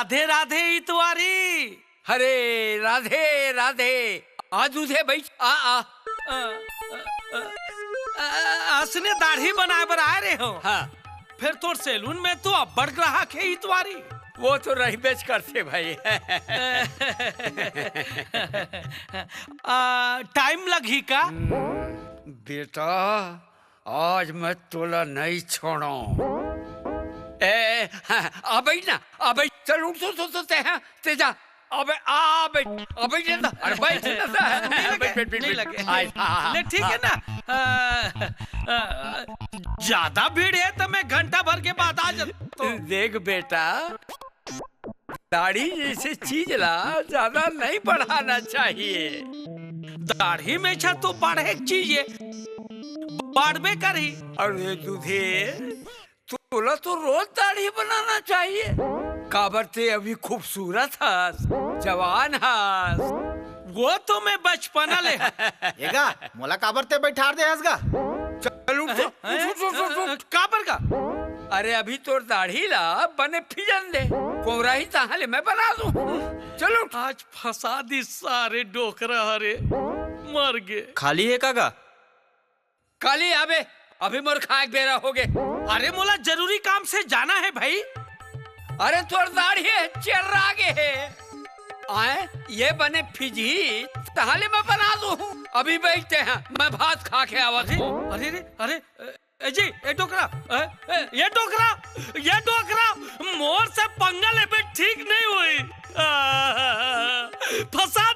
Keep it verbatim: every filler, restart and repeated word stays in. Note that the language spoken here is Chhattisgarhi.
राधे राधे इतवारी। अरे राधे राधे। आ दूधे बइठ, आ, आ। अ, अ, अ, अ, असने दाढ़ी बनाए बर आए रहे हो? हाँ। फेर तोर सैलून में तो अब्बड़ ग्राहक हे इतवारी। वो तो रहिबेच करथे भाई। आ, टाइम लगही का? हम्म, बेटा, आज मैं तोला नइ छोड़ों। ए, हाँ, आ बइठ ना, आ बइठ, चल उठ, उठ, उठ, उठ, ते, हाँ, ते जा। अबे, आ बइठ, आ बइठ ना, अरे बइठ ना, नहीं लगे, बइठ, बइठ, बइठ, नहीं बइठ। लगे। आय, हाँ, हाँ, ले, ठीक है ना? आ, आ, ज्यादा भीड़ है तो मैं घंटा भर के बाद आ जाता हूँ। देख बेटा, दाढ़ी जइसे चीज ला ज्यादा नहीं बढ़ाना चाहिए। दाढ़ी में छा तो बढ़े के चीज है, बढ़बे करही। अरे दूधे, तोला तो रोज दाढ़ी बनाना चाहिए। काबर ते अभी खूबसूरत हस, जवान हस। वो तो मैं बचपना ले हस। एगा, मोला काबर ते बइठार दे हस गा? चल उठ, उठ, हैं? उठ, उठ, उठ, उठ। काबर का? अरे अभी तोर दाढ़ी ला बने फिजन दे, कोहराही तहाँ ले मैं बना दूँ। चल उठ। आज फंसा दिस सारे डोकरा हरे, मर गे। खाली हे का गा? काली आबे, अभी मोर खाए के बेरा होगे। अरे मोला जरूरी काम से जाना है भाई। अरे तोर दाढ़ी हे, चेर्रा गे हे। आए, ये बने फिजही, तहाँ ले मैं बना दूँ। अभी बइठ ते, हाँ, मैं भात खा के आवत हूँ। अरे, अरे, अरे, ए जी, ए डोकरा, ए, ए, ये डोकरा, ये डोकरा, मोर से पंगा लेबे ठीक नहीं होही। आ, फंसा